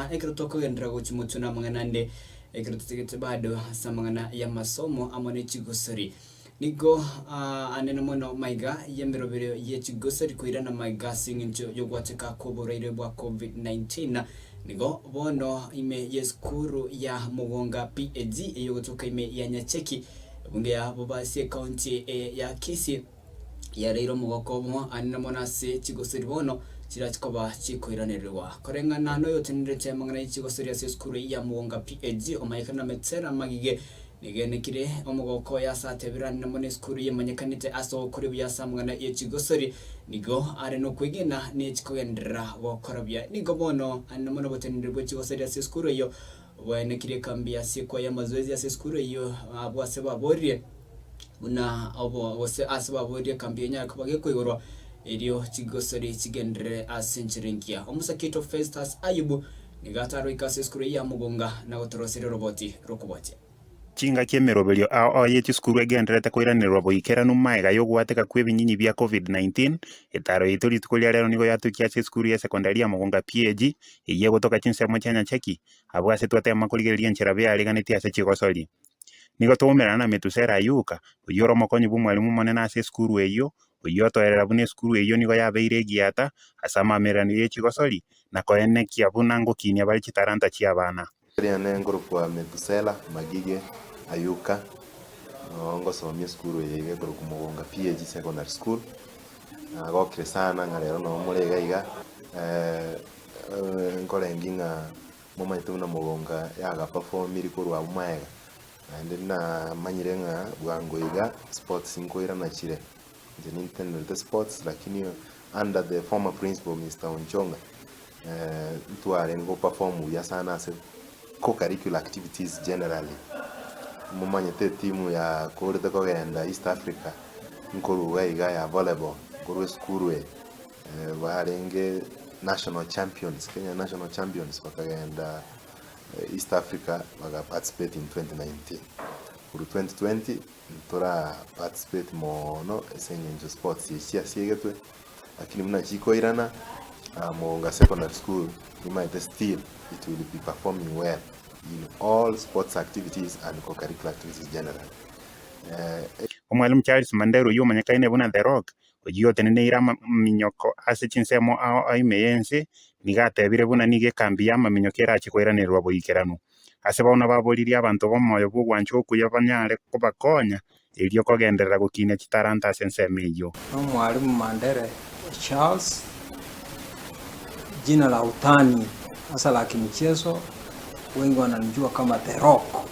chinsa ekero tokogenderera gochia motwe namang'ana ande, ekero totigete bado ase amang'ana y'amasomo amo ne chigosori. Nigo anene mono maiga y'emeroberio ye chigosori koirana maiga ase eng'encho y'ogwateka kw'oborwaire bwa Covid-19. Nigo bono ime y'esukuru ya Mugonga PAG eyogotoka ime ya Nyacheki, ebunge ya Bobasi ekaunti ya Kisii yareire omogoko obo anene mono ase chigosori bono chirachi koba chikoiranerigwa. Koreng'ana noyotenenerete amang'ana ye chigosori ase esukuru ya Mugonga PAG omanyekane na Metsera Magige Nigenekire omogoko oye ase atebire anene mono esukuru yemanyekanete ase ogokora buya ase amang'ana ye chigosori, nigo are nokwegena ne chikogenderera gokora buya. Nigo bono anene mono oboteneneri bwe chigosori ase esukuru eyio bwaenekire ekambi ase ekwa y'amazoezi ase esukuru eyio abwo ase baboririe buna obo gose ase baboririe ekambi eyio enyare koba gekoigorwa erio chigosori chigenderere ase enchera engiya. Omosake oito Festus Ayubu Nigo ataroika ase esukuru eyio ya mogonga na gotoroseria oroboti rw'okobwatia. Chingaki emeroberio ao ao ye chisukuru egendererete koiranerwa boikeranu maega y'ogoateka kw'ebinyinyi bia Covid-19, etaaro yaito rituko ria rero nigo yatokia ase esukuru ya sekondari ya Mogonga PAG eyio egotoka chinsemo chia Nyacheki, abwo ase twatema korigereria enchera beareganetie ase chigosori. Nigo twaumerana na Metusela Ayuka, oyio ore omokonyi bw'omwalimu omonene ase esukuru eyio, oyio otoerera buna esukuru eyio nigo yabeire egiata ase amamereranio ye chigosori, na koenekia buna ngokinia bare chitalanta chi'abana. Riane nkorokwa Methusela Magige Ayuka, noo ngosomia esukuru eye iga ekorokwa Mogonga PAG Secondary School. Nagokire sana ng'a rero noo more iga iga, nkorengi ng'a momanyete buna Mogonga yagaperformiri korwa abwo maega, naende namanyire ng'a bwango iga sports nkoirana chire. Inche nintenerete sports lakini under the former principal Mister Onchonga ntwarenge go perform buya sana ase co-curricular activities generally. Momanyete etimu yakorete kogenda East Africa nkorwa iga iga ya volleyball nkorwa esukuru eye barenge national champions, Kenya national champions bakagenda East Africa baga participate in 2019. Korwa 2020 Ntora participate moono ase eng'encho sports echi chiasiegetwe, lakini buna chikoirana Mogonga Secondary School nimaete still it will be performing well in all sports activities and co-curricular activities generally. Omwalimu Charles Mandela oyio omanyekaine buna The Rock, oyio oteneneire amaminyoko ase chinsemo ao ao ime y'ense, nigo atebire buna nigo ekambi y'amaminyoko erache koiranererwa boikeranu. Ase bono baboririe abanto b'omoyo bw'ogwancha okuya banyare kobakonya, erio kogenderera gokinia chitalanta ase ensemo eyio. Nomwalimu Mandere Charles, jina la utani hasa la kimichezo wengi wananijua kama The Rock.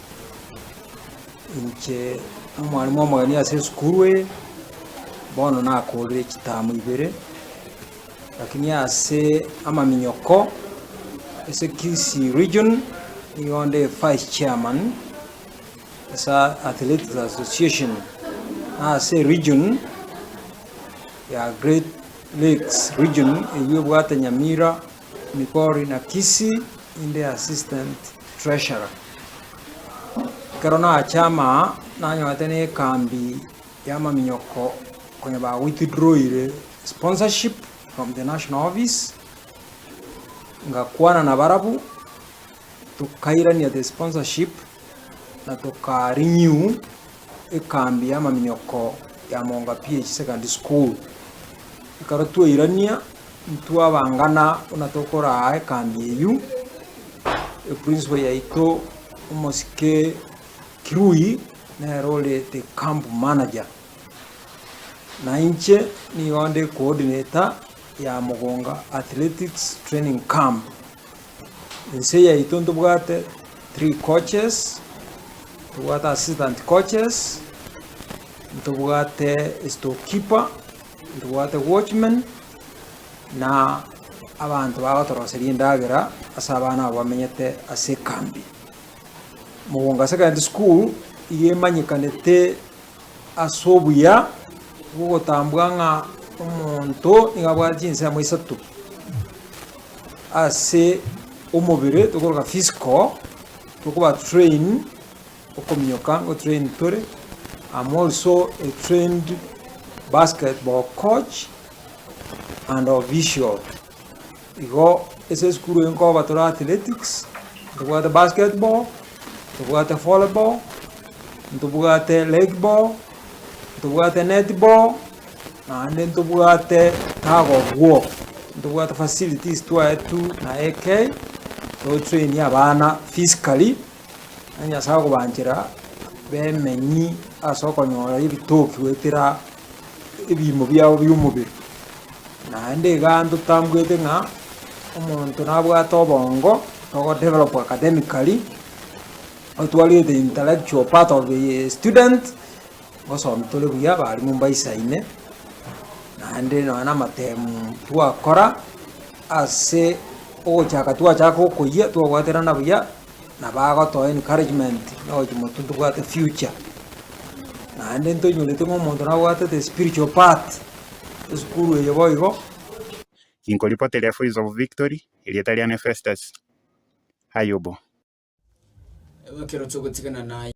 Inche nomwalimu omogeni ase esukuru eye, bono nakorire chitamu ibere. Lakini ase amaminyoko ase Kisii region nigo onde vice chairman ase athletics association na ase region ya Great Lakes region eywo ebwate Nyamira, Migori na Kisii inde assistant treasurer. Ekero nacha amaa nanyorete na ekambi ya amaminyoko konya ba withdrawire Sponsorship from the national office, ngakwana nabarabwo, tokairania the sponsorship na toka renew ekambi ya amaminyoko ya Monga PH Secondary School. Ekero twairania, ntwabangana buna tokoraa ekambi eywo, eprinciple yaito omosike Kirui nere ore the camp manager. Na inche nigo nde coordinator ya Mogonga Athletics Training Camp. Ense yaito ntobwate three coaches, ntobwate assistant coaches, ntobwate storekeeper, ntobwate watchman, na abanto bagotoroseria endagera ase abana abwo bamenyete ase ekambi. Mogonga Secondary School iga emanyekanete Ase obuya bw'ogotambua ng'a omonto nigo abwate chinsemo isato, ase omobere tokoroka physical, tokoba train, okominyoka ngo train tore, am also a trained basketball coach and official. Igo. Ase esukuru eye nkoba tore athletics, ntobwate basketball, ntobwate volleyball, ntobwate legball, ntobwate netball, naende ntobwate tug of war. Ntobwate facilities twaetwe na AK, totrain abana physically, na Nyasaye okobanchera bemenyi ase okonyora ebitoki goetera ebiimo biabo bia omobere. Naende iga ntotambwete ng'a omonto nabwate obongo, togo develop academically, otwarete intellectual part of the student, ngosomi tore buya abalimu mbaisaine, naende nonya na amatemu twakora, ase ogochaka twachaka okoyia twabwaterana buya, nabo agotoa encouragement na gochia motwe ntobwate future. Naende ntoinyorete ng'a omonto nabwate the spiritual part, esukuru eye boigo. Ginkoripoteria Voice of Victory, erieta riane Festus Ayubu. Ekero togotigana naye.